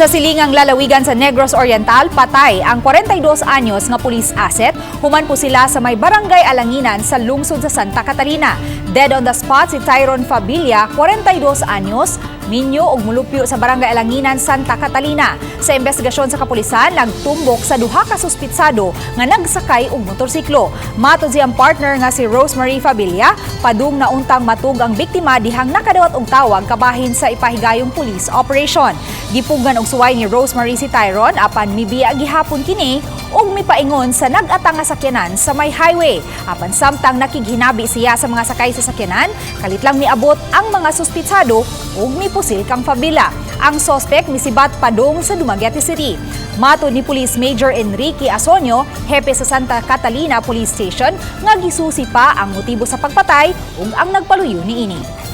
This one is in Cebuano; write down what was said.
Sa silingang lalawigan sa Negros Oriental, patay ang 42 anyos nga police asset human pusila sa may Barangay Alanginan sa lungsod sa Santa Catalina. Dead on the spot si Tyron Fabilla, 42 anyos, minyo og mulupyo sa Barangay Alanginan, Santa Catalina. Sa investigasyon sa kapulisan, nagtumbok sa duha ka suspitsado nga nagsakay og motorsiklo. Matod sa iyang partner nga si Rosemary Fabilla, padung na untang matug ang biktima dihang nakadawat og tawag kabahin sa ipahigayong police operation. Gipugngan og suway ni Rosemary si Tyron apan mibiya gihapon kini ug mipaingon sa nag-atang nga sakyanan sa may highway. Apan samtang nakighinabi siya sa mga sakay sa sakyanan, kalit lang miabot ang mga suspitsado ug mipusil kang Fabilla. Ang sospek misibat padung sa Dumaguete City. Matod ni Police Major Enrique Asonio, hepe sa Santa Catalina Police Station, nga gisusi pa ang motibo sa pagpatay ug ang nagpaluyo niini.